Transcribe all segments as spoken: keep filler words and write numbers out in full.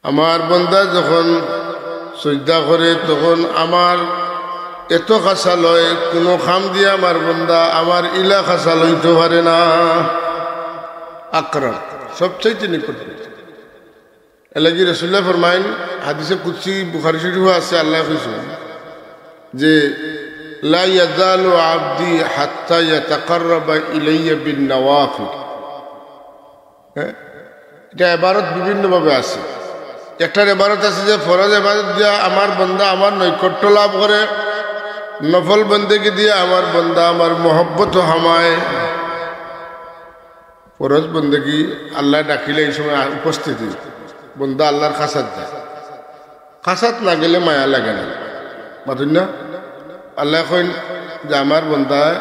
আমার বন্দা যখন সজদা করে, তখন আমার এত খাসা লয়, কোনো কাম দিয়া আমার বন্দা আমার ইলা খাসা লইতো পারে না। আকরাম, সবচাইতে নিকটবর্তী। এর লাগি রাসুলুল্লাহ ফরমাইন, হাদিসে কুদসি বুখারী শরীফো আছে, আল্লায় কইছইন যে, "লা ইয়াজালু আবদি হাত্তা ইয়াতাকাররাবা ইলাইয়া বিন নাওয়াফিল।" হ্যাঁ? এটা এবারত বিভিন্নভাবে আছে। একটার এবারত আছে যে ফরজ এবাদত দিয়া আমার বন্দা আমার নৈকট্য লাভ করে, নফল বন্দেগি দিয়া আমার বন্দা আমার মহব্বত হামায়। ফরজ বন্দেগি আল্লায় ডাকিলে এই সময় উপস্থিতি, বন্দা আল্লার খাসাত যায়। খাসাত না গেলে মায়া লাগে না, মাতুন না? আল্লায় কইন যে আমার বন্দায়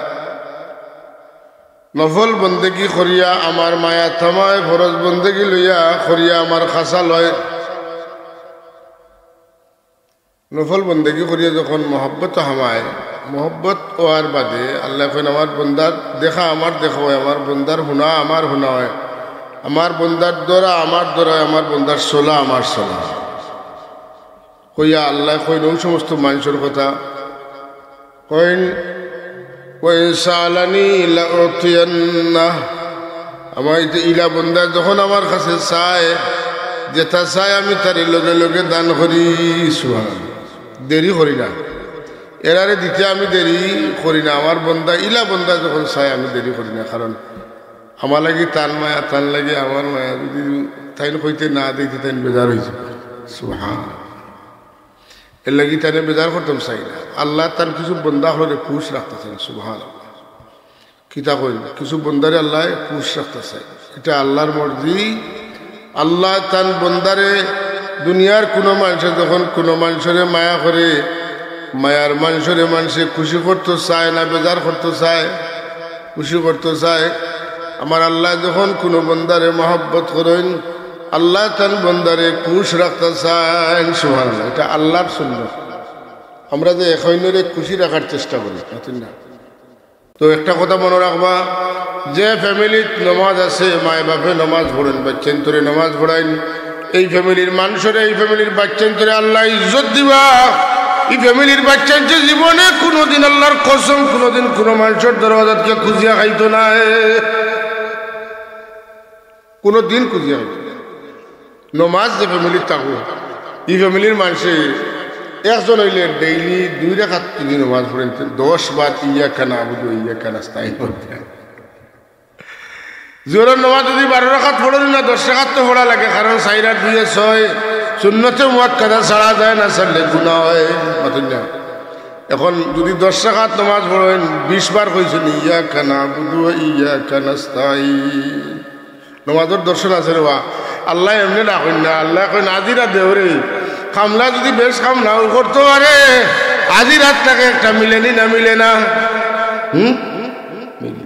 নফল বন্দেগি করিয়া আমার মায়াত হামায়, ফরজ বন্দেগি লইয়া করিয়া আমার খাসা লয়। নফল বন্দেগি করিয়া যখন মহব্বত হামায়, মহব্বত অওয়ার বাদে আল্লায় কইন, আমার বন্দার দেখা আমার দেখা অয়, আমার বন্দার হুনা আমার হুনা অয়, আমার বন্দার ধরা আমার ধরা অয়, আমার বন্দার চলা আমার চলা অয়। কইয়া আল্লায় কইন অউ সমস্ত মানষর কথা, কইন, "ওয়া ইন সাআলানি লাউতিয়ান্নাহ।" আমার এই যে ইলা বন্দা যখন আমার কাছে চায়, যেটা চায় আমি তারে লগে লগে দান করি। সুবহানাল্লাহ। দেরি করি না, এরারে দিতে আমি দেরি করি না। আমার বন্দা, ইলা বন্দা যখন চায় আমি দেরি করি না, কারণ আমার লাগি তান মায়া, তান লাগি আমার মায়া, যদি তাইন কইতে না দিতে তাইন বেজার অইযিবা। সুবহানাল্লাহ। এর লাগি তাইন বেজার করতাম চাই না। আল্লায় তান কিছু বন্দা অকলরে খুশ রাখতা চাইন। সুবহানাল্লাহ। কিতা কইন, কিছু বন্দারে আল্লায় খুশ রাখতা চাইন, এটা আল্লার মর্জি। আল্লায় তান বন্দারে, দুনিয়ার কুনু মানষে যখন কুনু মানষরে মায়া করে, মায়ার মানষরে মানষে খুশি করতো চায় না বেজার করতো চায়? খুশি করতো চায়। আমার আল্লায় যখন কুনু বন্দারে মহব্বত করইন, আল্লায় তান বন্দারে খুশ রাখতা চাইন। সুবহানাল্লাহ। এটা আল্লার সুন্নত। আমরা যে এক অইন্যরে খুশি রাখার চেষ্টা করি, মাতুন না? তো একটা কথা মনো রাখবা, যে ফ্যামিলিত নমাজ আছে, মায় বাপে নমাজ পড়ইন, বাচ্চাইন্তরে নমাজ পড়াইন, এই ফ্যামিলির মানষরে, এই ফ্যামিলির বাচ্চাইন্তরে আল্লায় ইজ্জত দিবা। এই ফ্যামিলির বাচ্চাইন্তে জীবনে কুনুদিন, আল্লার কসম, কুনুদিন কুনু মানষর দরওয়াজাত গিয়া খুজিয়া খাইতো নায়। কুনুদিন খুজিয়া খাইতো নায়। নমাজ যে ফ্যামিলিত থাকবো, ই ফ্যামিলির মানষে একজন অইলে ডেইলি দুই রাকাত যদি নমাজ পড়ইন, তে দশ বার ইয়াকা না'বুদু ওয়া ইয়াকা নাস্তাইন পড়ইন। জোহরর নমাজ যদি বারো রাকাত পড়ইন না, দশ রাকাত তো পড়া লাগে, কারণ চাইর আর দুইয়ে ছয়, সুন্নতে মুআক্কাদা ছাড়া যায় না, ছাড়লে গুনা অয়, মাতুন না? এখন যদি দশ রাকাত নমাজ পড়ইন, বিশ বার কইছইন, "ইয়াকা না'বুদু ওয়া ইয়াকা নাস্তাইন।" নমাজর দর্শন আছে রে বা। আল্লায় এমনে না কইন না, আল্লায় কইন, "আজিরা দেও রে।" কামলা যদি বেশ কাম নাও করতো পারে, আজিরার তাকে একটা মিলেনি না, মিলে না? হুম? মিলে।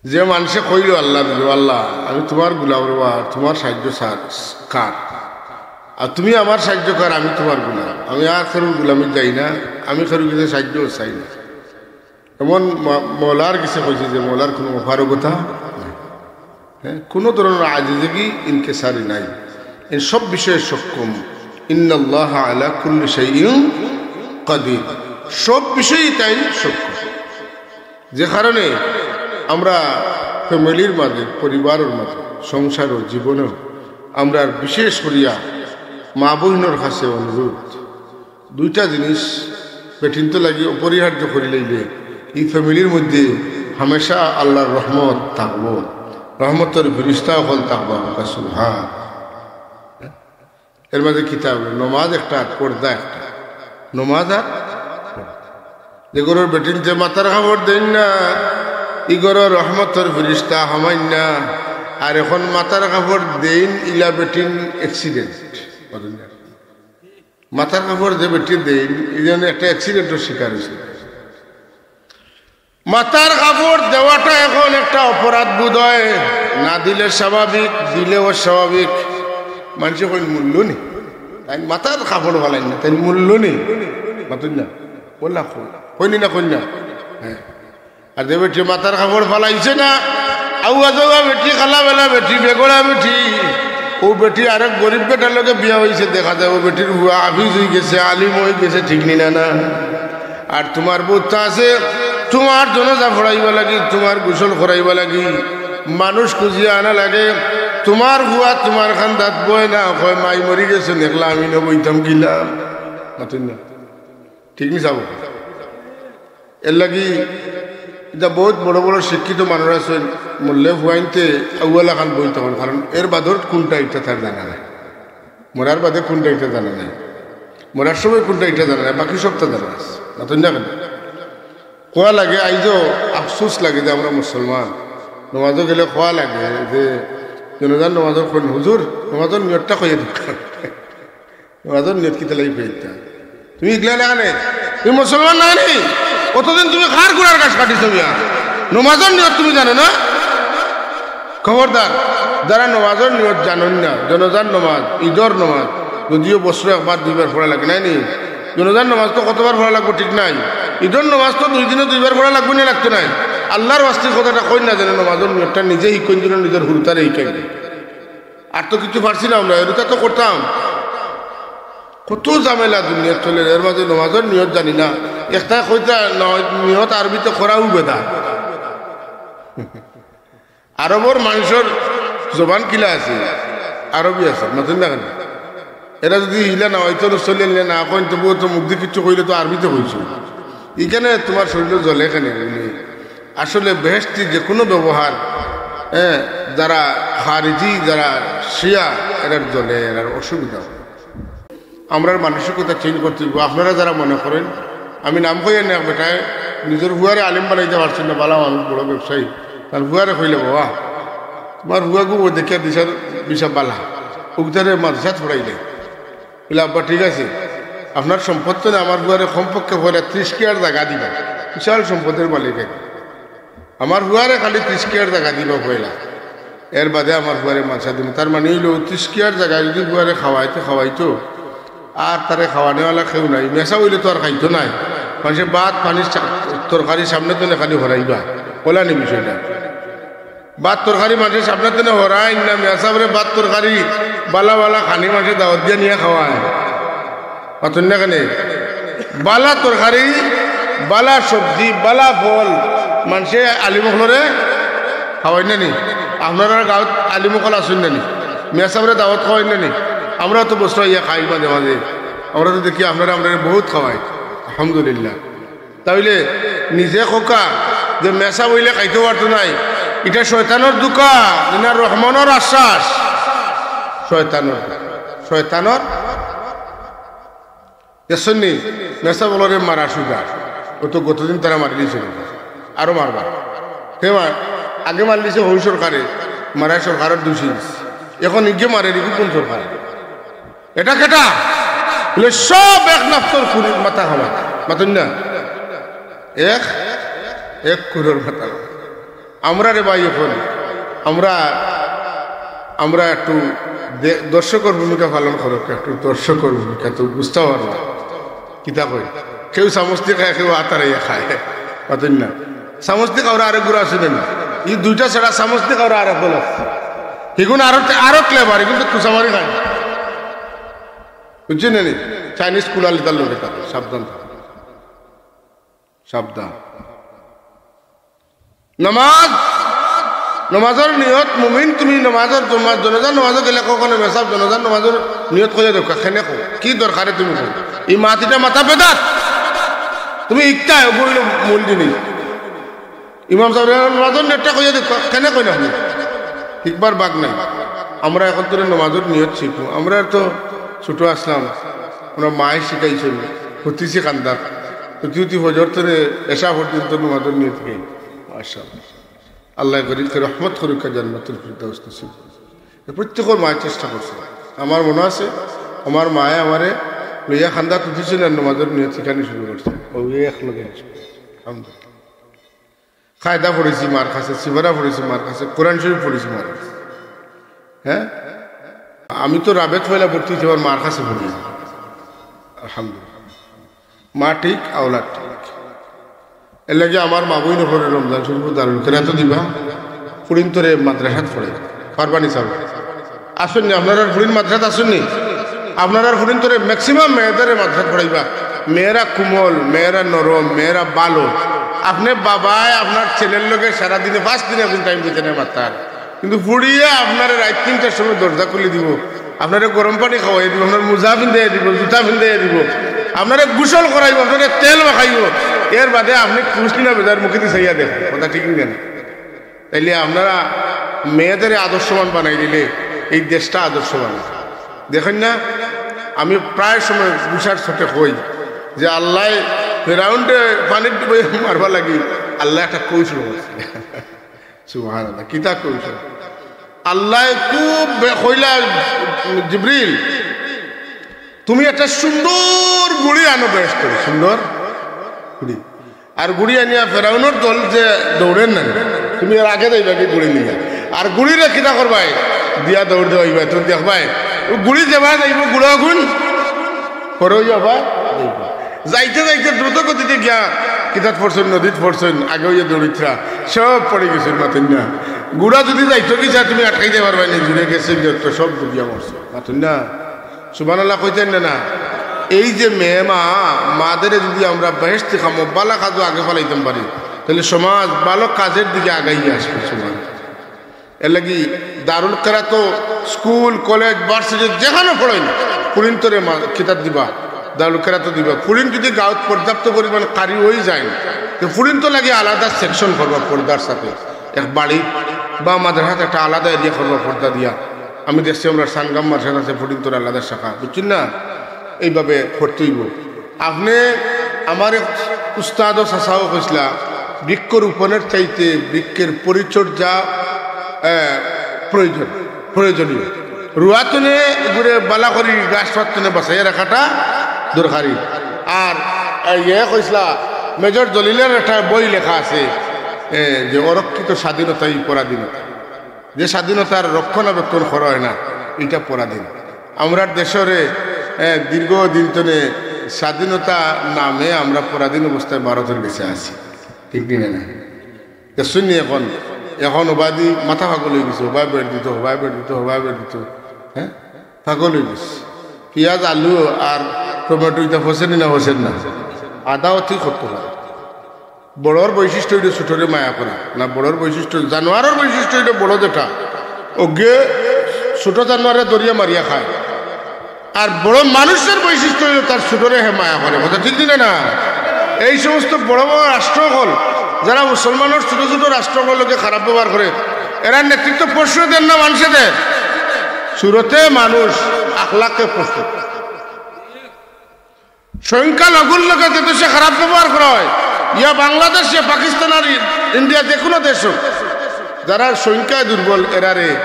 যে মানষে কইলো, "আল্লাহ দিল, আল্লাহ, আমি তুমার গুলাম রে বা, তুমার সাহায্য চার-, কার? আর তুমি আমার সাহায্য কার, আমি তুমার গুলাম। আমি আর কেউর গুলামিত যাই না, আমি কেউর গেছে সাহায্য চাই না।" এমন ম-, মওলার গেছে কইছে যে মওলার কুনু অপারগতা নাই। হ্যাঁ, কুনু ধরনর আজিজগি ইনকিসারি নাই। ইনি সব বিষয়ে সক্ষম। ইন্নাল্লাহা আলা কুল্লি শাইইন কাদির। সব বিষয়েই তাইন সক্ষম। যে কারণে আমরা ফ্যামিলির মাঝে, পরিবারর মাঝে, সংসারর জীবনেও আমরা বিশেষ করিয়া মা বইনর কাছে অনুরোধ, দুইটা জিনিস বেটিন্তর লাগি অপরিহার্য করি লইলে ই ফ্যামিলির মধ্যে হামেশা আল্লার রহমত থাকবো, রহমতর ফিরিস্তা অকল থাকবো। সুবহান। এর মাঝে কিতা অইলো? নমাজ একটা, আর পর্দা একটা। নমাজ আর পর্দা। যে ঘরর বেটিন্তে মাথার কাপড় দেইন না, ই ঘরো রহমতর ফিরিস্তা হামাইন না। আর এখন মাথার কাপড় দেইন, ইলা বেটিন accident। মাথার কাপড় যে বেটি দেইন, ই যেন একটা accident-র শিকার অইছে। মাথার কাপড় দেওয়াটা এখন একটা অপরাধ বোধ অয়, না দিলে স্বাভাবিক, দিলে অস্বাভাবিক। মানষে কইন, "মূল্য নি, তাইন মাথার কাপড় ফালাইন না, তাইন মূল্য নি।" মাতুন না, বললা কই, কইনি না, কইন না। হ্যাঁ। আর যে বেটি মাথার কাপড় ফালাইছে না, আউয়া যাওয়া বেটি, কালা বেলা বেটি, বেগড়া বেটি, অউ বেটি আরেক গরিব বেটার লগে বিয়া অইছে, দেখা যায় অউ বেটির ফুয়া হাফিজ অইগেছে, আলিম অইগেছে, ঠিক নি না? না। আর তুমার বউত আছে, তুমার জনাজা পড়াইবা লাগি, তুমার গোসল করাইবা লাগি, মানুষ খুজিয়া আনা লাগে। তুমার ফুয়া তুমার কান্দাত বয় না, কয়, "মাই মরি গেছইন, একলা আমি নু বইতাম কিলা?" মাতইন না, ঠিক নি সাব? এরলাগি ইতা বউত বড় বড় শিক্ষিত মানুষ আছইন, মরলে ফুয়াইন্তে আউয়ালাখান বই তখন, কারণ এর বাদর কুনটা ইটা তার জানা নাই, মরার বাদে কুনটা ইটা জানা নাই, মরার সময় কুনটা ইটা জানা নাই, বাকি সবটা জানা আছে। মাতইন না কেনে? কওয়া লাগে, আইজও আফসোস লাগে যে আমরা মুসলমান, নমাজো গেলে কওয়া লাগে যে জনাজার নমাজর কইন, "হুজুর, নমাজর নিয়তটা কইয়া দেউক্কা।" নমাজর নিয়ত কিতা লাগি কইতা? তুমি ইগলা না নে? তুমি মুসলমান না নি? অতদিন তুমি কার ঘুড়ার ঘাস কাটিছো মিয়া? নমাজর নিয়ত তুমি জানো না? খবরদার, যারা নমাজর নিয়ত জানইন না, জনাজার নমাজ, ইদর নমাজ, যদিও বছরো একবার দুইবার পড়া লাগে, নায় নি? জনাজার নমাজ তো কতবার পড়া লাগবো ঠিক নাই, ইদর নমাজ তো দুই দিনো দুইবার পড়া লাগবো নি, লাগতো নায়? আল্লার ওয়াস্তে কথাটা কইন না, যেন নমাজর নিয়তটা নিজে হিকইন, যেন নিজর হুরুতারে হিকাইন। আর তো কিচ্ছু পারছি না আমরা, এরতা তো করতাম। কত ঝামেলা দুনিয়াত চলের, এর মাঝে নমাজর নিয়ত জানি না। একটায় কইতা, "নিয়ত আরবিতে করাউ বেদাত।" আরবর মানষর জবান কিলা আছে, আরবি আছে, মাতইন না কেনে? এরা যুদি ইলা না অইতো, চলিয়া না কইন, তবুও তো মুখদি কিচ্ছু কইলে তো আরবিতে কইছো। ইখানে তুমার শরীল জ্বলে কেনে? আসলে বেহেশতি যেকুনু ব্যবহার, হ্যাঁ, যারা খারিজি, যারা শিয়া, এরার জ্বলে, এরার অসুবিধা অয়। আমরার মানসিকতা change করতে অইবো। আপনারা যারা মনে করইন, আমি নাম কইয়ার না, এক বেটায় নিজর ফুয়ারে আলিম বানাইতা পারছইন না, বালা মানুষ, বড় ব্যবসায়ী, তার ফুয়ারে কইলা, "বাবা, তুমার ফুয়াগু অউ দেখিয়া দিশার, বিশা বালা, অগুরে মাদ্রাসাত পড়াইলে।" বলে, "আব্বা, ঠিক আছে, আপনার সম্পদ থনে আমার ফুয়ারে কমপক্ষে পয়লা ত্রিশ কিয়ার জাগা দিবা, বিশাল সম্পদর মালিক একজন। আমার ফুয়ারে খালি ত্রিশ কিয়ার জাগা দিবা পয়লা, এর বাদে আমার ফুয়ারে মাদ্রাসা দিমু।" তার মানে অইলো, ত্রিশ কিয়ার জাগা যুদি ফুয়ারে খাওয়াইতো, খাওয়াইতো, আর তারে খাওয়ানেওয়ালা কেউ নাই, মেসাব অইলে তো আর খাইতো নায়। মানষে ভাত পানির সা-, তরকারি সামনে থনে খালি হরাইবা, কইলা নি বিষয়টা। ভাত তরকারি মানষে সামনে থনে হরাইন না, মেসাবরে ভাত তরকারি বালা বালা খানি মানষে দাওয়াত দিয়া নিয়া খাওয়ায়। মাতইন না কেনে? বালা তরকারি, বালা সবজি, বালা ফল মানষে আলিম অকলরে খাওয়াইন না নি? আপনারার গাউত আলিম অকল আছইন না নি? মেসাবরে দাওয়াত খাওয়াইন না নি? আমরা তো বছরো আইয়া খাই মাঝে মাঝে, আমরা তো দেখি আপনারা আমরারে বউত খাওয়াইন, আলহামদুলিল্লাহ। তা অইলে নিজে কউক্কা যে মেসাব অইলে খাইতো পারতো নায়, ইটা শয়তানর ধুকা, না রহমানর আশ্বাস? শয়তানর, শয়তানর। দেখছইন নি, মেসাব অকলরে মারা সুজা, অউ তো গতদিন তারা মারিলিছে, আরো মারবা। হে মা-, আগে মারিলিছে হউ সরকারে, মারায় সরকারর দুষী দিছে। এখন ইগে মারের, ইগু কুন সরকার? ইটা কেটা? বলে, "সব এক নাফতর কুড়ির মাথা খাওয়া।" মাতইন না? এক, এক কুড়োর মাথা খাওয়া। আমরা রে ভাই, এখন আমরা, আমরা একটু দে-, দর্শকর ভূমিকা পালন করউক্কা, একটু দর্শকর ভূমিকা তো বুঝতা পারবা। কিতা কই? কেউ চামচ দি খায়, কেউ আত আড়াইয়া খায়। মাতইন না? চামচ দি খাওরা আরেক গুড়া আছে না? ই দুইটা ছাড়া চামচ দি খাওরা আরেক দল আছে। হিগুন আরো, আরো clever, হিগুন তো কুচামারি খায়। বুঝছইন নি? চাইনিজ কুলাল ইতার লগে থাকে, সাবধান থাকো। সাবধান। নমাজ, নমাজর নিয়ত, মুমিন তুমি নমাজর, জমা-, জনাজার নমাজো গেলে কখনো মেসাব জনাজার নমাজর নিয়ত কইয়া দেউক্কা, কেনে কও? কি দরকারে তুমি কও? ই মাত ইটা মাতা বেদাত। তুমি ইকটায়, অগু অইলো মূল জিনিস। ইমাম সাবরে নমাজর নিয়তটা কইয়া দেউক্কা, কেনে কইন আপনে? হিকবার বাগ নাই। আমরা এখন থনে নমাজর নিয়ত শিখমু। আমরা তো ছোট আছলাম, আমরা মায়ে শিখাইছইন, হুতিছি কান্দাত, হুতি হুতি ফজর থনে এশা পর্যন্ত নমাজর নিয়ত শিখাই। মাশাআল্লাহ। আল্লায় করি রহমত করউক্কা, জান্নাতুল ফিরদাউস নসিব করউক্কা। প্রত্যেকর মায়ে চেষ্টা করছে। আমার মনো আছে, আমার মায়ে আমারে লইয়া কান্দাত উঠিছইন আর নমাজর নিয়ত শিখানি শুরু করছে। অউ এক লগে। আলহামদুলিল্লাহ। কায়দা পড়ছি মার কাছে, সিবারা পড়ছি মার কাছে, কোরআন শরীফ পড়ছি মার কাছে। হ্যাঁ, আমি তো রাবেত পয়লা ভর্তি অইছি, আমার মার কাছে পড়ছি। আলহামদুলিল্লাহ, মা ঠিক, আওলাদ ঠিক। এরলাগি আমার মা বইন অকলরে রমজান শরীফো দারুল কেরাত দিবা, ফুড়িন্তরে মাদ্রাসাত পড়াইবা, পারবানি সাব? আছইন নি আপনারার ফুড়িন মাদ্রাসাত? আছইন নি? আপনারার ফুড়িন্তরে ম্যাক্সিমাম মেয়েদেরে মাদ্রাসাত পড়াইবা। মেয়েরা কোমল, মেয়েরা নরম, মেয়েরা ভালো। আপনে বাবায় আপনার ছেলের লগে সারাদিনে পাঁচ দিনে একদিন টাইম দিতে নাই মাতার, কিন্তু ফুড়িয়ে আপনারে রাইত তিনটার সময় দরজা খুলি দিব, আপনারে গরম পানি খাওয়াই দিব, আপনার মোজা ফিন্দাই দিব, জুতা ফিন্দাই দিব, আপনারে গোসল করাইব, আপনারে তেল মাখাইব। এর বাদে আপনে কুশলি না বেজার মুখে দিয়ে চাইয়া দেখেন, কথা ঠিক নি না? তাইলে আপনারা মেয়েদেরে আদর্শবান বানাই দিলে এই দেশটা আদর্শবান। দেখইন না, আমি প্রায় সময় গুছার সাথে কই যে আল্লায় ফেরাউনরে পানিত ডুবাই মারবার লাগি আল্লায় একটা কৌশল করছে। সুবহানাল্লাহ, কিতা কৌশল? আল্লায় খুব বে-, কইলা, "জিবরিল, তুমি একটা সুন্দর গুড়ি আনো বেহেশত থনে, সুন্দর গুড়ি।" আর গুড়ি আনিয়া ফেরাউনর দল যে দৌড়ের না, তুমি এর আগে যাইবা কি গুড়ি নিয়া? আর গুড়িরে কিতা করবায়? দিয়া দৌড় দেওয়াইবা, তুমি দেখবায়, ও গুড়ি যেবায় যাইব, গুড়া গুণ পরে অইয়া ভাই যাইতে যাইতে দ্রুত গতিতে গিয়া কিতাত পড়ছইন, নদীত পড়ছইন, আগে অইয়া দৌড়িত্রা, সব পড়ি গেছইন, মাতইন না। গুড়া যদি যাইতো কি চায়, তুমি আটকাইতে পারবায় নি, জুড়ে গেছে গিয়া তো সব ডুবিয়া মরছে, মাতইন না। সুবহানাল্লাহ কইতেন না, না? এই যে মেয়ে মা, মাদেরে যদি আমরা বেহেশতি কামো, বালা কাজো আগে ফালাইতাম পারি, তাইলে সমাজ ভালো কাজের দিকে আগাইয়া আসবে। সুবহান। এর লাগি দারুল কেরাত, স্কুল, কলেজ, ভার্সিটি যেখানো পড়ইন, ফুড়িন্তরে মা-, কিতাব দিবা, দারুল কেরাত দিবা। ফুড়িন যদি গাঁওত পর্যাপ্ত পরিমাণ কারি অই যায়, তো ফুড়িন্তর লাগি আলাদা সেকশন করবা পর্দার সাথে, এক বাড়ি বা মাদ্রাসাত একটা আলাদা এরিয়া করবা পর্দা দিয়া। আমি দেখছি আমরার সাঙ্গাম মাদ্রাসাত আছে ফুড়িন্তর আলাদা শাখা, বুঝছইন না? এইভাবে করতে অইব। আপনে আমার এক উস্তাদও চাচাও কইছলা, বৃক্ষ রোপণের চাইতে বৃক্ষের পরিচর্যা, আহ, প্রয়োজন, প্রয়োজনীয়। রুয়া থনে এগুরে বালা করি গাছ পাত থনে বাঁচাইয়া রাখাটা দরকারি। আর, আহ, ইয়ে কইছলা, মেজর জলিলের একটা বই লেখা আছে, এ, যে অরক্ষিত স্বাধীনতাই পরাধীনতা। যে স্বাধীনতার রক্ষণাবেক্ষণ করা হয় না, এটা পরাধীন। আমরার দেশরে, এ, দীর্ঘদিন তনে স্বাধীনতা নামে আমরা পরাধীন অবস্থায় ভারতর গেছে আছি, ঠিক নি না? দেখছইন নি এখন, এখন ওবায়দি মাথা পাগল অই গেছে, ওবায় বেট দিত, ওবায় বেট দিত, ওবায় বেট দিত, হ্যাঁ, পাগল অই গেছে। পিয়াজ, আলু আর টমেটো ইতা ফসে নি না ফসে না? আদাও ঠিক করতে পারে। বড়র বৈশিষ্ট্য অইল ছোটরে মায়া করা, না বড়র বৈশিষ্ট্য, জানোয়ারর বৈশিষ্ট্য অইল বড় যেটা, ওগে ছোট জানোয়ারে ধরিয়া মারিয়া খায়, আর বড় মানুষের বৈশিষ্ট্য অইল তার ছোটরে হে মায়া করে। কথা ঠিক নি না? এই সমস্ত বড় বড় রাষ্ট্র অকল, যারা মুসলমানর ছোট ছোট রাষ্ট্র অকলর লগে খারাপ ব্যবহার করে, এরা নেতৃত্ব পশুয়ে দেন না মানুষে দেন? সুরতে মানুষ, আখলাকে পশু। সংখ্যালঘুর লগে যে দেশে খারাপ ব্যবহার করা হয়, ইয়া বাংলাদেশ, ইয়া পাকিস্তান আর ই-, ইন্ডিয়া, যে কোনো দেশ হোক, যারা সংখ্যায় দুর্বল, এরারে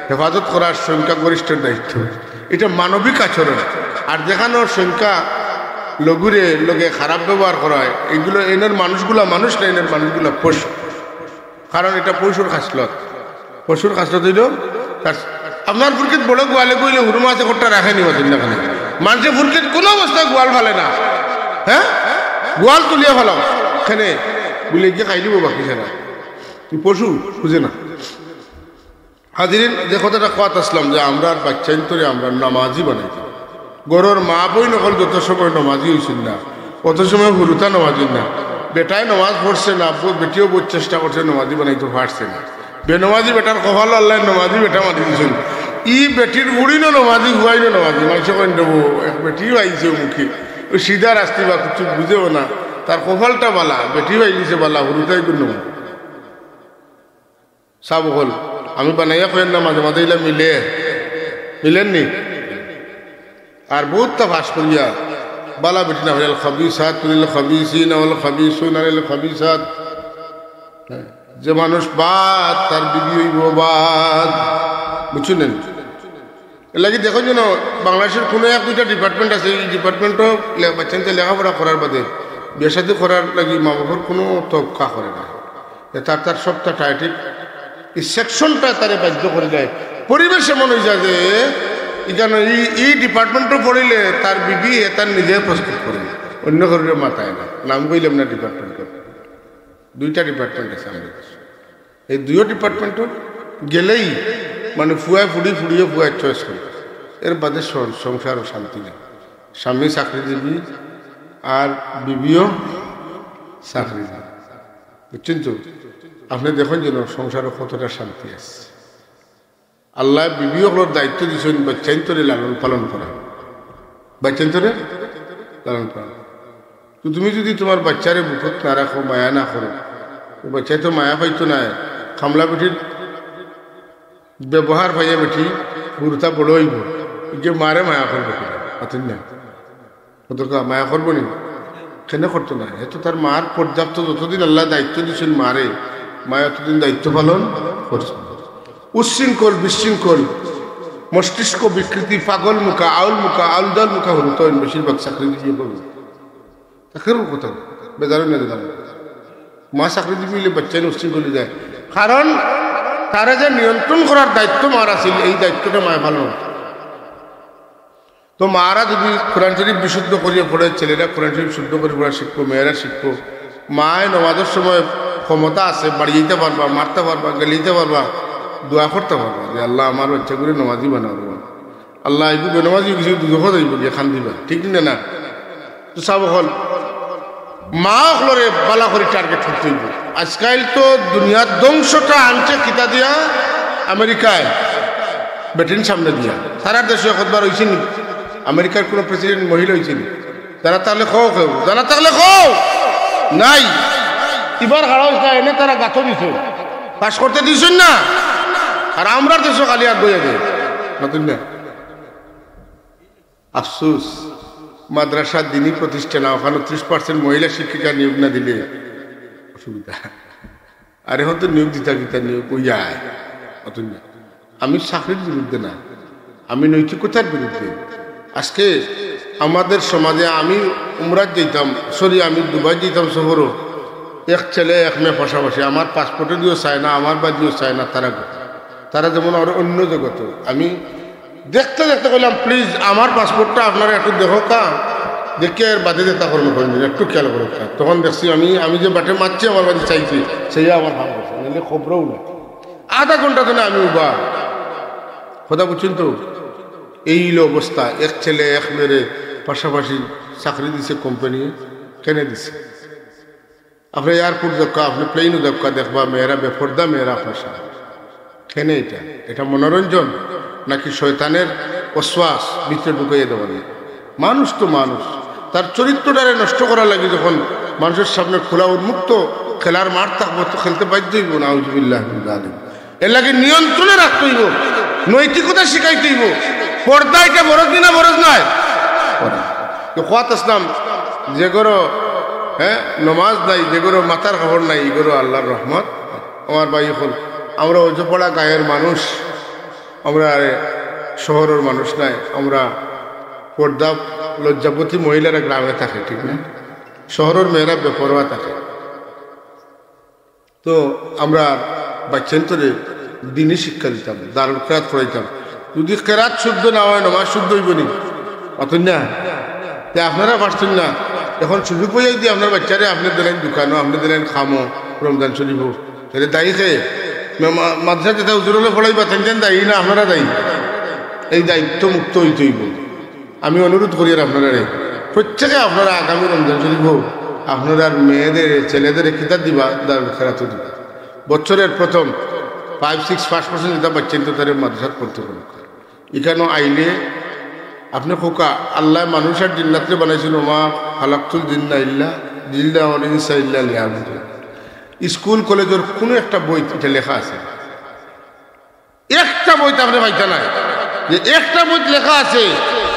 হেফাজত করার সংখ্যাগরিষ্ঠের দায়িত্ব। এটা মানবিক আচরণ। আর যেখানো সংখ্যা লঘুরে লগে খারাপ ব্যবহার করা হয়, এগুলো এনর মানুষগুলা মানুষ না, এনর মানুষগুলা পশু। কারণ এটা পশুর খাসলত। পশুর খাসলত অইল তার, আপনার ফুরকিত বড় গোয়ালে কইলে হুরু মাছে খোট্টা রাখে নি, মাতইন না কেনে? মানুষে ফুরকিত কোনো অবস্থায় গোয়াল ফালে না, হ্যাঁ, গোয়াল তুলিয়া ফালাও, কেনে? বুলে গিয়ে খাই দিব বাকি সারা। ই পশু বুঝে না। হাজিরিন, যে কথাটা কওয়াত আসলাম যে আমরার বাচ্চাইন্তরে আমরা নামাজি বানাইতাম। ঘরর মা বইন অকল যত সময় নামাজি অইছইন না, অত সময় হুরুতা নামাজি না। বেটায় নামাজ পড়ছে না, ব-, বেটিও বহুত চেষ্টা করছে, নামাজি বানাইতে পারছে না। বেনামাজি বেটার কপালো আল্লায় নামাজি বেটা মারি দিছইন। ই বেটির ফুড়িনও নামাজি, ফুয়াইনও নামাজি। মানষে কইন, "দেবো, এক বেটিও আইছে মুখে, ওই সিধা রাস্তি বা কিছু বুঝেও না, তার কপালটা বালা, বেটি পাইলিছে বালা, হুরুতাই কোনো।" সাব অকল, আমি বানাইয়া কইয়ার না, মাঝে মাঝে ইলা মিলে, মিলের নি? আর বহুততা ফাঁস করিয়া, বালা বেটি না হইলে, আল খাবিসাতু লিল খাবিসিনা ওয়াল খাবিসুনা লিল খাবিসাত। যে মানুষ বাদ, তার বিবি অইব বাদ। বুঝছইন নি? এর লাগি দেখইন যেন বাংলাদেশর কোনো এক দুইটা ডিপার্টমেন্ট আছে, ই ডিপার্টমেন্টো লে-, বাচ্চাইন্তে লেখাপড়া করার বাদে বিয়া শাদী করার লাগি মা বাপর কোনো তবকা করে না। এ তার, তার সবটা টাইটিল, ই সেকশনটা তারে বাধ্য করি দেয়। পরিবেশ এমন অই যায় যে ইখানো ই, ই ডিপার্টমেন্টো পড়িলে তার বিবি এ তার নিজে প্রস্তুত করে, অন্য কারোরে মাতায় না। নাম কইলাম না ডিপার্টমেন্ট, দুইটা ডিপার্টমেন্ট আছে আমরার দেশো। এই দুইও ডিপার্টমেন্টও গেলেই মানে ফুয়ায় ফুড়ি, ফুড়িয়ে ফুয়ায় চয়েস করে। এর বাদে সং-, সংসারও শান্তি নাই। স্বামী চাকরিজীবী আর বিবিও চাকরিজীবী। বুঝছেন তো? আপনি দেখেন যেন সংসারও কতটা শান্তি আছে। আল্লায় বিবি অকলর দায়িত্ব দিছইন বাচ্চাইন্তরে লালন পালন করা, বাচ্চাইন্তরে লালন পালন। তো তুমি যদি তুমার বাচ্চারে বুকত না রাখো, মায়া না করো, তো বাচ্চায় তো মায়া পাইতো নায়। কামলা বেটির ব্যবহার পাইয়া বেটি বুরুতা বড় অইবো, যে মারে মায়া করবো কিনা? মাতইন না। কতকা মায়া করবো নি? কেনে করতো না? হে তো তার মার পর্যাপ্ত, যতদিন আল্লায় দায়িত্ব দিছইন মারে, মায় অতদিন দায়িত্ব পালন করছে। উচ্ছৃঙ্খল, বিশৃঙ্খল, মস্তিষ্ক বিকৃতি, পাগল মুখা, আউল মুখা, আউল দাউল মুখা হুরুতা অইন বেশিরভাগ চাকরিজীবী অকল। তাকের কথা বেজারও না দিলাম। মা চাকরিজীবী অইলে বাচ্চাইন উচ্ছৃঙ্খল অই যায়, কারণ তারে যে নিয়ন্ত্রণ করার দায়িত্ব মার আছিল, এই দায়িত্বটা মায় পালন করে। তো মারা যদি কোরআন শরীফ বিশুদ্ধ করিয়া পড়ে, ছেলেরা কোরআন শরীফ শুদ্ধ করি পড়া শিখবো, মেয়েরা শিখবো। মায় নমাজর সময় ক্ষমতা আছে, বাড়ি যাইতা পারবা, মারতা পারবা, গালি দিতা পারবা, দোয়া করতা পারবা যে, "আল্লাহ, আমার বাচ্চাগুলি নমাজি বানাও।" আল্লাহ, এগু বেনমাজি অইগেছে, দুজখো যাইবো গিয়া, কান্দিবা, ঠিক না? না তো সাব অকল, মা অকলরে বালা করি টার্গেট করতে অইবো। আজকাইল তো দুনিয়ার ধ্বংসটা আনছে কিতা দিয়া? আমেরিকায়, বেটিন সামনে দিয়া। তারার দেশে একবার অইছে নি? আমেরিকার কোনো প্রেসিডেন্ট মহিলা অইছে নি? জানা থাকলে কও কেউ, জানা থাকলে কও। নাই। ইবার হারা অইছে, এনে তারা গাথো দিছে, পাস করতে দিছইন না। আর আমরার দেশে খালি আগুয়াইয়া দেয়, মাতইন না। আফসোস, মাদ্রাসা দিনী প্রতিষ্ঠান, ওখানো ত্রিশ পার্সেন্ট মহিলা শিক্ষিকা নিয়োগ না দিলে অসুবিধা। আর এখন তো নিয়োগ দিতা কিতা, নিয়োগ অইয়া আয়, অত না। আমি চাকরির বিরুদ্ধে না, আমি নৈতিকতার বিরুদ্ধে। আজকে আমাদের সমাজে, আমি উমরাত যাইতাম, সরি, আমি দুবাই যাইতাম সফরো, এক ছেলে এক মেয়ে পাশাপাশি, আমার পাসপোর্টে দিয়েও চায় না, আমার বাদিও চায় না, তারা, তারা যেমন আর অন্য জগত। আমি দেখতে দেখতে কইলাম, "প্লিজ, আমার পাসপোর্টটা আপনারা একটু দেখউক্কা, দেখিয়া এর বাদে যেতা করইন কইন, একটু খেয়াল করউক্কা।" তখন দেখছি আমি, আমি যে বাটে মাতছি, আমার বাদে চাইছি, সেই আমার ভাব করছে, নাইলে খবরও না। আধা ঘন্টা তো না আমি উবা। কথা বুঝছেন তো? এই অইলো অবস্থা। এক ছেলে এক মেয়েরে পাশাপাশি চাকরি দিছে কোম্পানি, কেনে দিছে? আপনি এয়ারপোর্ট যাউক্কা, আপনি প্লেনও যাউক্কা, দেখবা মেয়েরা বেপর্দা, মেয়েরা আপনার সামনে। কেনে এটা? এটা মনোরঞ্জন নাকি শয়তানের ওয়াসওয়াস ভিতরে ঢুকাইয়া দেওয়া নেই? মানুষ তো মানুষ, তার চরিত্রটারে নষ্ট করার লাগি যখন মানুষের সামনে খোলা উন্মুক্ত খেলার মাঠ থাকবো, তো খেলতে বাধ্য অইবো, নাউজুবিল্লাহ মিন যালিক। এর লাগি নিয়ন্ত্রণে রাখতে অইবো, নৈতিকতা শিখাইতে অইবো। পর্দা এটা ফরজ নি না ফরজ নায়? তো খোয়াত আসলাম, যে ঘরো, হ্যাঁ, নমাজ নাই, যে ঘরো মাথার কাপড় নাই, ই ঘরো আল্লাহর রহমত। আমার ভাই অকল, আমরা অজপাড়া গাঁয়ের মানুষ, আমরা আরে শহরের মানুষ নায়, আমরা পর্দা লজ্জাবতী মহিলারা গ্রামে থাকে, ঠিক না? শহরের মেয়েরা বেপরোয়া থাকে। তো আমরা বাচ্চাইন্তরে দিনী শিক্ষা দিতাম, দারুল কেরাত পড়াইতাম। যদি কেরাত শুদ্ধ না অয়, নমাজ শুদ্ধ অইবো নি? অতএব না, তে আপনারা পারছইন না। এখন সুযোগ পাইয়া যদি আপনার বাচ্চারে আপনি দিলেন দোকানো, আপনি দিলেন খামো, রমজান শরীফো, তাইলে দায়ী কে? মা-, মা-, মাদ্রাসা যেতা হুজুর অকলে পড়াইবা, তাইন তাইন দায়ী না আপনারা দায়ী? এই দায়িত্ব মুক্ত অইতে অইবো। আমি অনুরোধ করি আর আপনারারে, প্রত্যেকে আপনারা আগামী রমজান শরীফো আপনারার মেয়েদের, ছেলেদের কিতা দিবা, দারুল কেরাত দিবা। বছরের প্রথম five, six, first percent যেতা বাচ্চাইন্তরে মাদ্রাসাত পড়তে পারুক। ইখানো আইলে আপনি কউক্কা, আল্লায় মানুষ আর জিন্নাতরে বানাইছইন, "ওমা খালাকতুল জিন্না ইল্লা, জিন্না ওয়াল ইনসা ইল্লা লিয়াবুদুন।" স্কুল কলেজর কোনো একটা বইত এটা লেখা আছে? একটা বইত আপনি পাইতা নায় যে একটা বইত লেখা আছে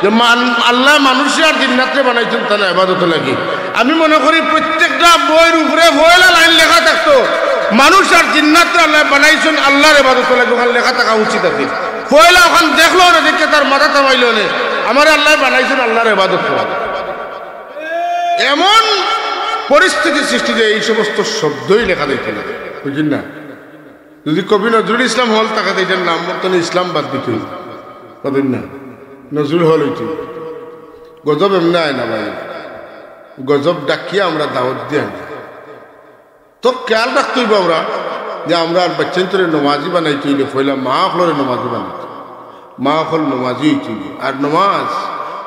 যে মান-, আল্লায় মানুষরে আর জিন্নাতরে বানাইছইন তান ইবাদতর লাগি। আমি মনে করি প্রত্যেকটা বইর উপরে পয়লা লাইন লেখা থাকতো, "মানুষ আর জিন্নাতরে আল্লায় বানাইছইন আল্লাহর ইবাদতর লাগি", ওখান লেখা থাকা উচিত আছে। পয়লা ওখান দেখলো না, দেখে তার মাথা থামাইলো না, "আমারে আল্লায় বানাইছইন আল্লাহর ইবাদত করার।" এমন পরিস্থিতি সৃষ্টি যে এই সমস্ত শব্দই লেখা যাইতো না, বুঝলেন না? যদি কবি নজরুল ইসলাম হল থাকে, তো এটার নাম বলতো না, ইসলাম বাদ দিতে হইব। কতদিন না, নজরুল হল হইতে হইব। গজব এমনি আয় না ভাই, গজব ডাকিয়া আমরা দাওয়াত দিয়ে আনি। তো খেয়াল রাখতে হইব আমরা, যে আমরার বাচ্চাইন্তরে নমাজি বানাইতে অইলে পয়লা মা অকলরে নমাজি বানাইতে, মা অকল নমাজি অইতে অইলে। আর নমাজ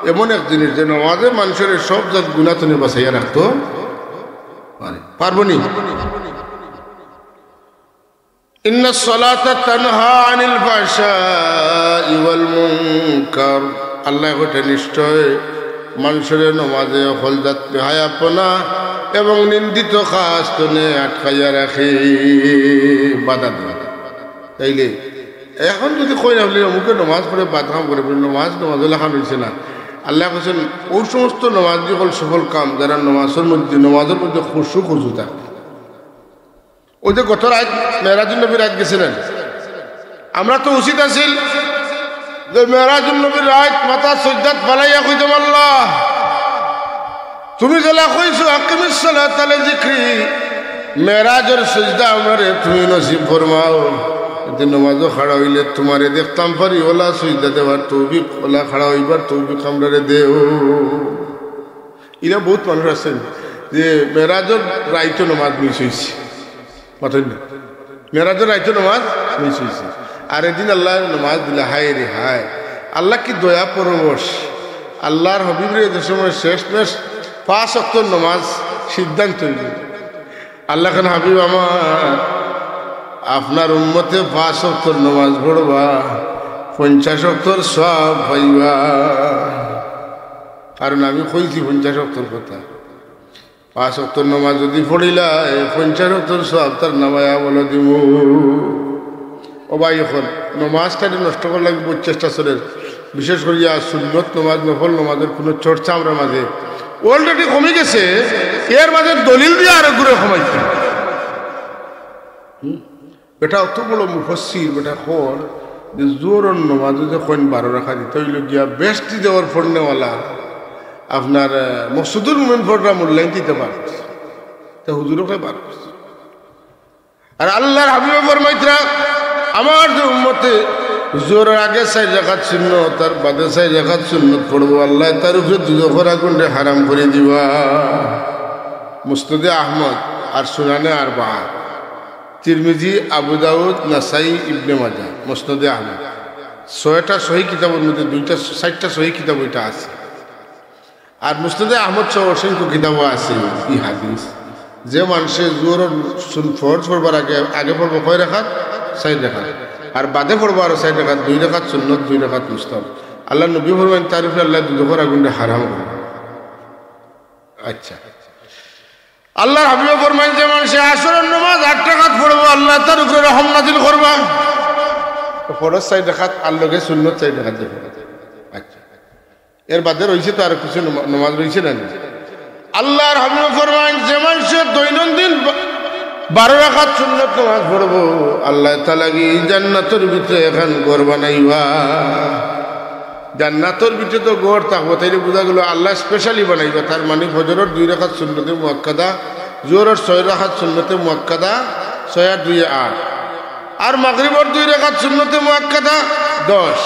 এমন এক জিনিস যে নমাজে মানষরে সব জাত গুনা থনে বাঁচাইয়া রাখতো পারে, পারবো নি? ইন্নাস সালাতা তানহা আনিল ফাহশাই ওয়াল মুনকার। আল্লায় কইতা, নিশ্চয় মানষরে নমাজে অকল জাত বেহায়াপনা এবং নিন্দিত কাজ থনে আটকাইয়া রাখে, বাধা দেয়। তাইলে এখন যদি কই না অইলে অমুকে নমাজ পড়ে, বাদ কাম করে, বলে নমাজ, নমাজ অলাখান অইছে না। আল্লায় কইছইন, অউ সমস্ত নমাজি অকল সফল কাম, যারা নমাজর মধ্যে, নমাজর মধ্যে খুশু খুজু থাকে। অউ যে গত রাইত মেরাজুন নবীর রাইত গেছিলেন, আমরা তো উচিত আছিল যে মেরাজুন নবীর রাইত মাথা সইজদাত ফালাইয়া কইতাম, আল্লাহ, তুমি যেলা কইছো, "আকিমিস সালাতা লিযিকরি", মেরাজর সইজদা আমরারে তুমি নসিব ফরমাও, যাতে নমাজো খাড়া অইলে তুমারে দেখতাম পারি, অলা সইজদা দেওয়ার তৌফিক, অলা খাড়া অইবার তৌফিক আমরারে দেও। ইলা বউত মানুষ আছইন যে মেরাজর রাইতো নমাজ মিস অইছে, মাতইন না, মেরাজর রাইতো নমাজ মিস অইছে। আর এদিন আল্লায় নমাজ দিলা, হায় রে হায়। আল্লাহ কি দয়া পরবশ। আল্লাহর হাবিবরে যে সময় শেষমেশ পাঁচ ওয়াক্তর নমাজ সিদ্ধান্ত অইল, আল্লায় কইন, হাবিব আমার, আপনার উম্মতে পাঁচ ওয়াক্তর নমাজ পড়বা, পঞ্চাশ ওয়াক্তর সওয়াব পাইবা। কারণ আমি কইছি পঞ্চাশ ওয়াক্তর কথা। পাঁচ ওয়াক্তর নমাজ যদি পড়িলায়, পঞ্চাশ ওয়াক্তর সওয়াব তার নামায় আমলো দিমু। ও ভাই, অখন নমাজটারে নষ্ট করার লাগি বউত চেষ্টা চলের। বিশেষ করিয়া সুন্নত নমাজ, নফল নমাজর কুনু চর্চা আমরার মাঝে already কমি গেছে, এর মাঝে দলিল দিয়া আরো গুরে কমাইছে। হুম? বেটা অত বড় মুফাসসির, বেটা কর যে জোহরর নমাজো যে কইন বারো রাকাত, ইতা অইলো গিয়া বেহেশতি দেওয়ার ফড়নেওয়ালা আপনার, আহ, মকসুদুল মুমিন পড়রা মূল্যায়ন দিতে পারছে, তা হুজুরে কয় বার করছে। আর আল্লাহর হাবিবে ফরমাইতরা, আমার যে উম্মতে জোহরর আগে চাইর রাকাত সুন্নত, তার বাদে চাইর রাকাত সুন্নত পড়বো, আল্লায় তার উপরে দুজখর আগুনরে হারাম করি দিবা। মুসনাদে আহমদ আর সুনানে আরবাআ, তিরমিজি, আবু দাউদ, নাসাই, ইবনে মাজাহ, মুসনাদে আহমদ। ছয়টা সহিহ কিতাবর মধ্যে দুইটা, চাইরটা সহিহ কিতাব ইটা আছে। আর মুসনাদে আহমদ সহ অসংখ্য কিতাবো আছে ই হাদিস, যে মানষে জোহরর সুন-, ফরজ পড়বার আগে, আগে পড়বো কয় রাকাত? চাইর রাকাত। আর বাদে পড়বো আরো চাইর রাকাত, দুই রাকাত সুন্নত, দুই রাকাত মুস্তাহাব। আল্লাহর নবী ফরমাইন, তার উপরে আল্লায় দুজখর আগুনরে হারাম করবা। আচ্ছা, আল্লাহর হাবিবে ফরমাইন, যে মানষে আসরর নমাজ আট রাকাত পড়বো, আল্লায় তার উপরে রহম নাজিল করবা। তো ফরজ চাইর রাকাত আর লগে সুন্নত চাইর রাকাত দেখো। আচ্ছা, এর বাদে রইছে তো আর কিছু নমা-, নমাজ রইছে না নি? আল্লাহর হাবিবে ফরমাইন, যে মানষে দৈনন্দিন বা-, বারো রাকাত সুন্নত নমাজ পড়বো, আল্লায় তার লাগি জান্নাতর ভিতরে একখান ঘর বানাইবা। জান্নাতর ভিতরে তো ঘর থাকবো, তাইলে বুঝা গেল আল্লায় specially বানাইবা। তার মানে ফজরর দুই রাকাত সুন্নতে মুআক্কাদা, জোহরর ছয় রাকাত সুন্নতে মুআক্কাদা, ছয় আর দুই আট, আর মাগরিবর দুই রাকাত সুন্নতে মুআক্কাদা দশ,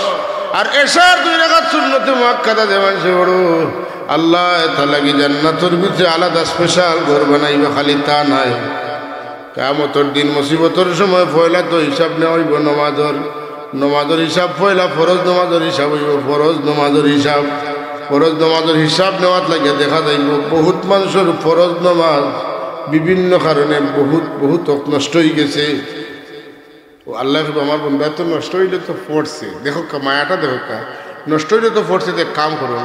আর এশার দুই রাকাত সুন্নতে মুআক্কাদা যে মানষে পড়বো, আল্লায় তার লাগি জান্নাতর ভিতরে আলাদা special ঘর বানাইবা। খালি তা নায়, কিয়ামতর দিন মুসিবতর সময় পয়লা তো হিসাব নেওয়া অইবো নমাজর, নমাজর হিসাব পয়লা, ফরজ নমাজর হিসাব অইবো, ফরজ নমাজর হিসাব, ফরজ নমাজর হিসাব নেওয়াত লাগিয়া দেখা যাইবো বউত মানষর ফরজ নমাজ বিভিন্ন কারণে বউত, বউত অক্ত নষ্ট অইগেছে। ও আল্লায় কইবো, আমার বন্দা তো নষ্ট অইলে তো পড়ছে, দেখউক্কা, মায়াটা দেখউক্কা, নষ্ট অইলে তো পড়ছে, তে এক কাম করো,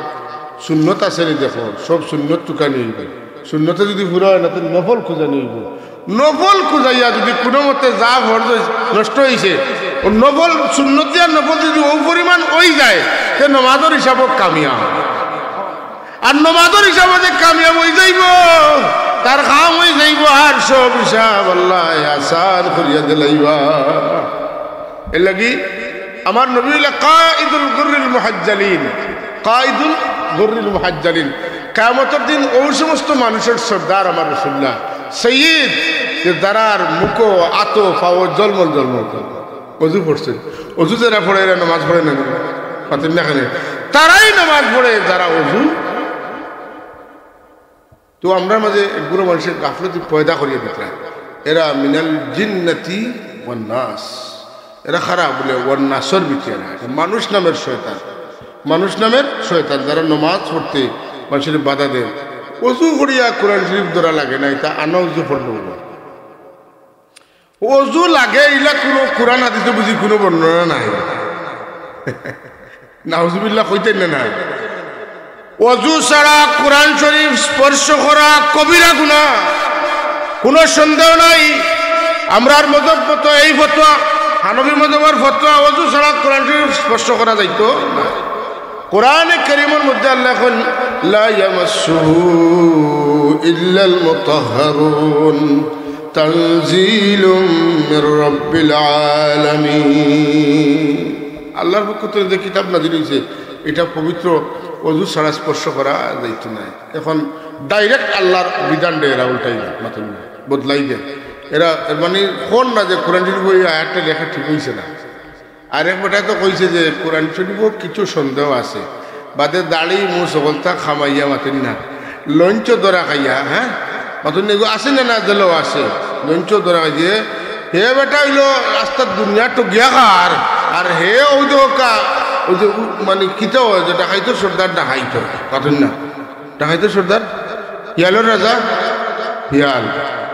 সুন্নত আছে নি দেখো, সব সুন্নত তুকানি অইবো। সুন্নতে যদি পুরা অয় না, তে নফল খুজানি অইবো। নফল খুজাইয়া যদি কুনু মতে যা ফরজ অইছে, নষ্ট অইছে, ও নফল, সুন্নতি আর নফল যদি অউ পরিমাণ অইযায়, তে নমাজর হিসাবও কামিয়াব। আর নমাজর হিসাবও যে কামিয়াব অইযাইবো, তার কাম অইযাইবো, আর সব হিসাব আল্লায় আসান করিয়া দিলাইবা। এর লাগি আমার নবী অইলা কাইদুল গুররিল মুহাজ্জালিন, কাইদুল গুররিল মুহাজ্জালিন। কিয়ামতর দিন অউ সমস্ত মানষর সর্দার আমার রাসুলুল্লাহ, সৈয়দ, যে যারার মুখো, আতো, পাও জলমল জলমল করে। অজু পড়ছে, অজু যেরা পড়ে, এরা নমাজ পড়ে না, পাতেন না কেনে? তারাই নমাজ পড়ে যারা অজু তো আমরার মাঝে একগুলো মানষে গাফলতি পয়দা করিয়া দিতরা। এরা মিনাল জিন্নাতি ওয়ান নাস, এরা খারাপ বলে ওয়ান নাসর ভিতরে না, এটা মানুষ নামের শয়তান, মানুষ নামের শয়তান, যারা নমাজ পড়তে মানুষের বাধা দেন। অজু করিয়া কোরআন শরীফ ধরা লাগে না, এটা আনা অজু পড়লো বলে। অজু লাগে, ইলা কোনো কোরআন হাদিসে বুঝি কোনো বর্ণনা নাই। নাউজুবিল্লাহ কইতেন না, না? অজু ছাড়া কোরআন শরীফ স্পর্শ করা কবিরা গুনাহ, কোনো সন্দেহ নাই। আমরার মজহব মতো এই ফতোয়া, হানফি মজহবর ফতোয়া, অজু ছাড়া কোরআন শরীফ স্পর্শ করা যাইতো না। কোরআনে করিমর মধ্যে আল্লাহ কইন, "লা ইয়ামাসসুহু ইল্লাল মুতাহহারুন, তানজিলুম মির রাব্বিল আলামিন।" আল্লাহর পক্ষ থেকে যে কিতাব নাজিল হইছে, এটা পবিত্র, অজু ছাড়া স্পর্শ করা যাইতো না। এখন direct আল্লাহর বিধান দে এরা উল্টাই দেয়, মাথা বদলাই দেয়। এরা এর মানে কোন না যে কোরআন শরীফ ওই আয়াতটা লেখা ঠিক হইছে না। আরেক বেটায় তো কইছে যে কোরআন শরীফও কিছু সন্দেহ আছে, বাদে দাড়ি মুছ হকলতা খামাইয়া মাতেন না, লঞ্চ ধরা খাইয়া, হ্যাঁ, মাতুন এগো আছে না, না দিলেও আছে, লঞ্চ ধরা খাইছে। হে বেটা হইলো রাস্তার দুনিয়া টুকিয়া খার, আর হে ওই যে ওকা, ওই যে উ-, মানে কিতা হয় যে ডাকাইতো সর্দার ডাকাইতো, মাতুন না, ডাকাইতো সর্দার, হিয়ালর রাজা, হিয়াল।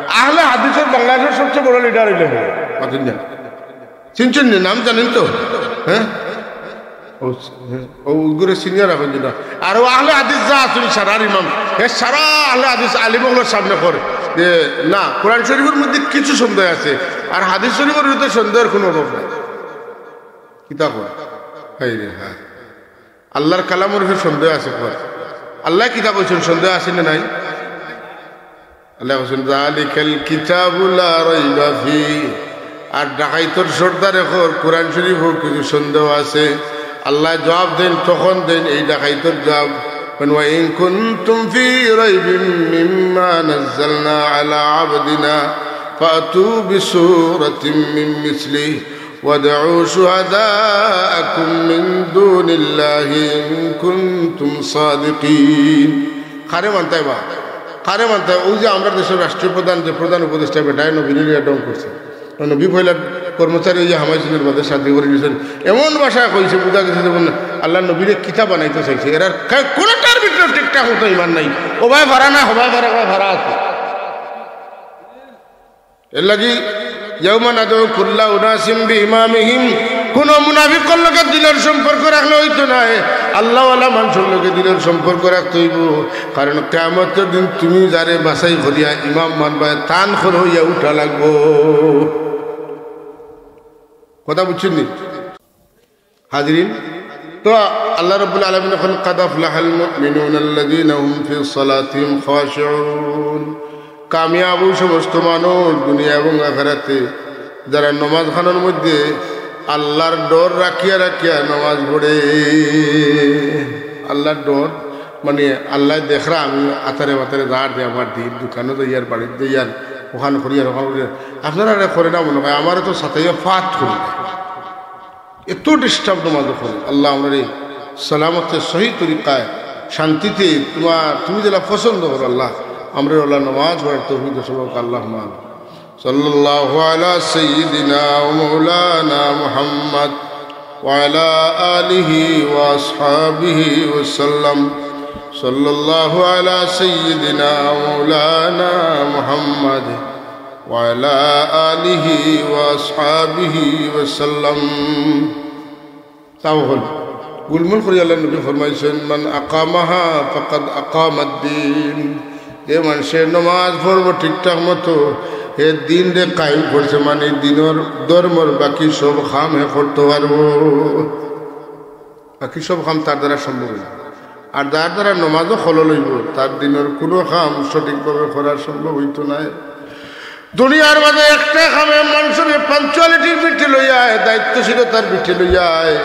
আহলে হাদিসর বাংলাদেশর সবচেয়ে বড় লিডার হইলে হে, মাতুন না। চিনছেন নি? নাম জানেন তো? হ্যাঁ? ও, হ্যাঁ, ও উগুরে সিনিয়র এখন যেটা। আর ও আহলে হাদিস যা আছেন সারার ইমাম, হে সারা আহলে হাদিস আলিম ওগুলোর সামনে করে যে না, কোরআন শরীফের মধ্যে কিছু সন্দেহ আছে, আর হাদিস শরীফের ভিতরে সন্দেহের কোনো অভাব নাই। কিতা কর? হায় রে হায়। আল্লাহর কালামর উপরে সন্দেহ আছে কর? আল্লাহ কিতা কইছেন, সন্দেহ আছে না নাই? আল্লাহ কইছেন, "যালিকাল কিতাবু লা রাইবা ফি।" আর ডাকাইতর সর্দারে কর, কোরআন শরীফও কিছু সন্দেহ আছে। আল্লাহ জবাব দেন, তখন দেন এই ডাকাইতর জবাব, "ওয়া ইন কুনতুম ফি রাইবিম মিম্মা নাযালনা আলা আবদিনা ফাতু বিসূরাতিম মিন মিসলিহি ওয়াদউ শুহাদাআকুম মিন দুনিল্লাহি ইন কুনতুম সাদিকিন।" কারে মানতায় বা? কারে মানতায়? ওই যে আমরার দেশর রাষ্ট্রীয় প্রধান, যে প্রধান উপদেষ্টা বেটায় নবীরে লইয়া ঢং করছে। নবী পয়লা কর্মচারী ওই যে হামাইছইন, বাদে শাদি করি দিছইন। এমন ভাষায় কইছে, বুঝা গেছে যেমন আল্লাহর নবীরে কিতা বানাইতে চাইছে। এরার কা-, কোনোটার ভিতরে ঠিকঠাক মতো ইমান নাই। ও ভাই ভাড়া না, হবায় ভাড়া, হবায় ভাড়া আছে। এর লাগি ইয়াউমা নাদউ কুল্লা উনাসিম বিইমামিহিম, কোনো মুনাফিকর লগে দিলর সম্পর্ক রাখলে হইতো নায়, আল্লাহওয়ালা মানুষর লগে দিলর সম্পর্ক রাখতে হইব। কারণ কিয়ামতর দিন তুমি যারে বাছাই করিয়া ইমাম মানবায়, তান খর হইয়া উঠা লাগবো। কথা বুঝছইন নি? হাজিরিন, তো আল্লাহ রাব্বুল আলামিন এখন, "কাদ আফলাহাল মুমিনুনাল্লাযীনা হুম ফি সালাতিহিম খাশিউন।" কামিয়াব ওই সমস্ত মানুষ দুনিয়া এবং আখিরাতে, যারা নমাজ খানোর মধ্যে আল্লাহর ডর রাখিয়া রাখিয়া নমাজ পড়ে। আল্লাহর ডর মানে আল্লাহ দেখরা আমি আতারে বাতারে যার দে আমার দিন, দোকানো যাইয়ার, বাড়িত যাইয়ার, ওখান করিয়ার, ওখান করিয়ার। আপনারা আরে করে না মনে হয়, আমারে তো সাতাইয়া ফাত করে দেয়। এত ডিস্টার্ব নমাজ পড়ে। আল্লাহ আমরারে সালামতে সহি তরিকায় শান্তিতে তোমার, তুমি যেটা পছন্দ করো আল্লাহ, আমরারে আল্লাহ নমাজ পড়ার তৌফিক দান করো আল্লাহ। সাল্লাল্লাহু আলা সাইয়্যিদিনা ওয়া মাওলানা মুহাম্মদ ওয়া আলা আলিহি ওয়া আসহাবিহি ওয়া সাল্লাম। সাল্লাল্লাহু আলা সাইয়্যিদিনা ওয়া মাওলানা মুহাম্মদ ওয়া আলা আলিহি ওয়া আসহাবিহি ওয়া সাল্লাম। তাও হল, গুলমুল করি আল্লাহর নবী ফরমাইছেন, "মান আকামাহা ফাকাদ আকামাদ্দিন।" যে মানষে নমাজ পড়বো ঠিকঠাক মতো, হে দিনরে কায়েম করছে, মানে দিনর ধর্মর বাকি সব কাম হে করতে পারবো। বাকি সব কাম তার দ্বারা সম্ভব হইব। আর যার দ্বারা নমাজও খলল হইব, তার দিনর কোনো কাম সঠিকভাবে করা সম্ভব হইতো নায়। দুনিয়ার মাঝে একটা কামে মানুষরে পাঞ্চুয়ালিটির পিঠে লইয়া আয়, দায়িত্বশীলতার পিঠে লইয়া আয়,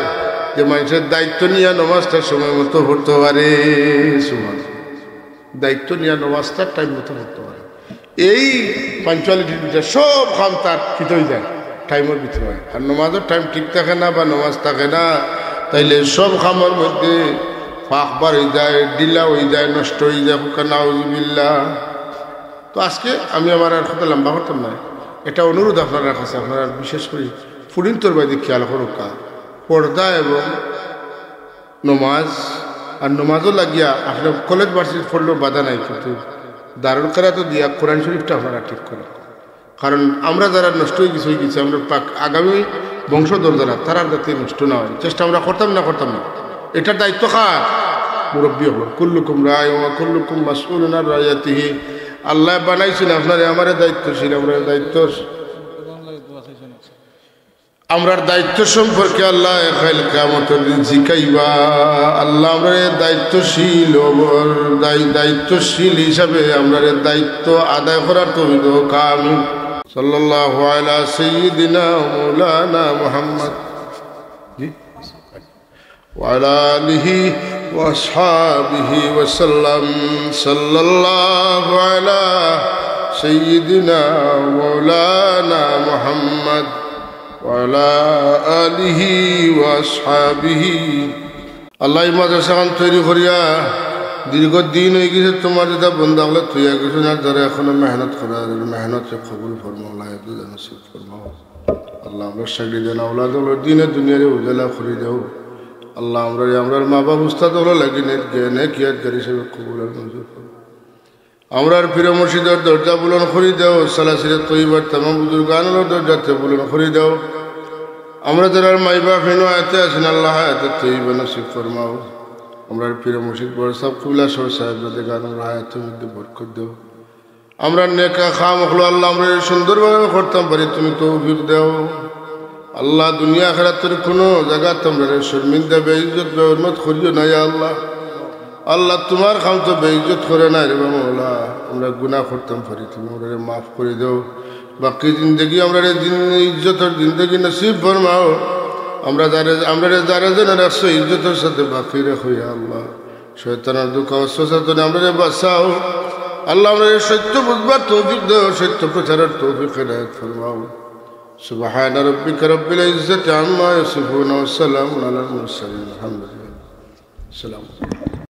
যে মানুষের দায়িত্ব নিয়া নমাজটা সময় মতো পড়তে পারে। সুবহান। দায়িত্ব নিয়া নমাজটা টাইম মতো পড়তে পারে। এই পাঞ্চুয়ালিটির ভিতরে সব কাম তার কিতা হয়ে যায়, টাইমের ভিতরে হয়। আর নমাজের টাইম ঠিক থাকে না বা নমাজ থাকে না, তাইলে সব কামের মধ্যে ফাঁক বার হয়ে যায়, ঢিলা হয়ে যায়, নষ্ট হয়ে যায়। নাউজুবিল্লাহ। তো আজকে আমি আমার আর কথা লম্বা করতাম না। একটা অনুরোধ আপনারার কাছে, আপনারা বিশেষ করি ফুরিন্তর বায়দি খেয়াল করউক্কা, পর্দা এবং নমাজ, আর নমাজও লাগিয়া আপনার কলেজ ভার্সিটি পড়লেও বাধা নাই, কিন্তু দারুল কেরাত দিয়া কোরআন শরীফটা আপনারা ঠিক করউক্কা। কারণ আমরা যারা নষ্ট অইগেছি, অইগেছি, আমরা পাক-, আগামী বংশধর যারা, তারার যাতে নষ্ট না অয়, চেষ্টা আমরা করতাম না, করতাম না। এটার দায়িত্ব কার? মুরব্বি অকলর। কুল্লুকুম রাইন ওয়া কুল্লুকুম মাসউলুন আন রাইয়াতিহি। আল্লায় বানাইছইন আপনারে আমারে দায়িত্বশীল, আমরারে দায়িত্ব, আমরার দায়িত্ব সম্পর্কে আল্লায় কাইল কিয়ামতর দিন জিকাইবা। আল্লাহ আমরারে দায়িত্বশীল অওয়ার, দায়ি-, দায়িত্বশীল হিসাবে আমরারে দায়িত্ব আদায় করার তৌফিক দেউক, আমিন। সাল্লাল্লাহু আলা সাইয়্যিদিনা মাওলানা মুহাম্মদ। জি। وعلى آله وأصحابه وسلم. صلى الله على سيدنا مولانا محمد وعلى آله وأصحابه. আল্লাহ এই মাদ্রাসাখান তৈরি করিয়া দীর্ঘ দিন অইগেছে, তুমার যেতা বন্দা অকলে থইয়া গেছইন, আর যারা এখনো মেহনত করার, মেহনতরে কবুল ফরমাও, আল্লাহ নসিব ফরমাও। আল্লাহ, আমরার শাগরিদ আওলাদ অকলর দিনে দুনিয়ারে উজালা করি দেও। আল্লাহ, আমরারে, আমরার মা-বাপ উস্তাদ অকলর লাগি নেক জ্ঞান, নেক ইয়াদগার হিসাবে কবুল আর মঞ্জুর করো। আমরার পীর মুর্শিদর দরজা বুলন্দ করি দেও, সালাসিলে তৈয়বার তামাম বুজুর্গান অকলর দরজাতে বুলন্দ করি দেও। আমরা যারার মাই-বাপ হিনো হায়াতে আছইন, আল্লাহ, হায়াতে তৈয়বা নসিব ফরমাও। আমরার পীর মুর্শিদ বড় সাব কিবলা সহ সাহেবজাদে গান অকলর হায়াতর মধ্যে বরকত দেও। আমরার নেক কাম অকল আল্লাহ আমরারে সুন্দরভাবে করতাম পারি, তুমি তৌফিক দেও। আল্লাহ, দুনিয়া আখিরাতর কুনু জাগাত আমরারে শর্মিন্দা, বেইজ্জত, বেহুরমত করিও না, ইয়া আল্লাহ। আল্লাহ, তুমার কাম তো বেইজ্জত করে না রে বা মওলা। আমরা গুনাহ করতাম পারি, তুমি আমরারে মাফ করি দেও। বাকি জিন্দেগি আমরারে দিন, ইজ্জতর জিন্দেগি নসিব ফরমাও। আমরা যারে, আমরারে যারে যেন রাখছো, ইজ্জতর সাথে বাকি রাখো, ইয়া আল্লাহ। শয়তানর ধোঁকা ওয়াসওয়াসা থনে আমরারে বাঁচাও। আল্লাহ, আমরারে সত্য বুঝবার তৌফিক দেও, সত্য প্রচারর তৌফিক এনায়েত ফরমাও। سبحان ربك رب العزة عما يصفون وسلام على المرسلين. الحمد لله. السلام عليكم.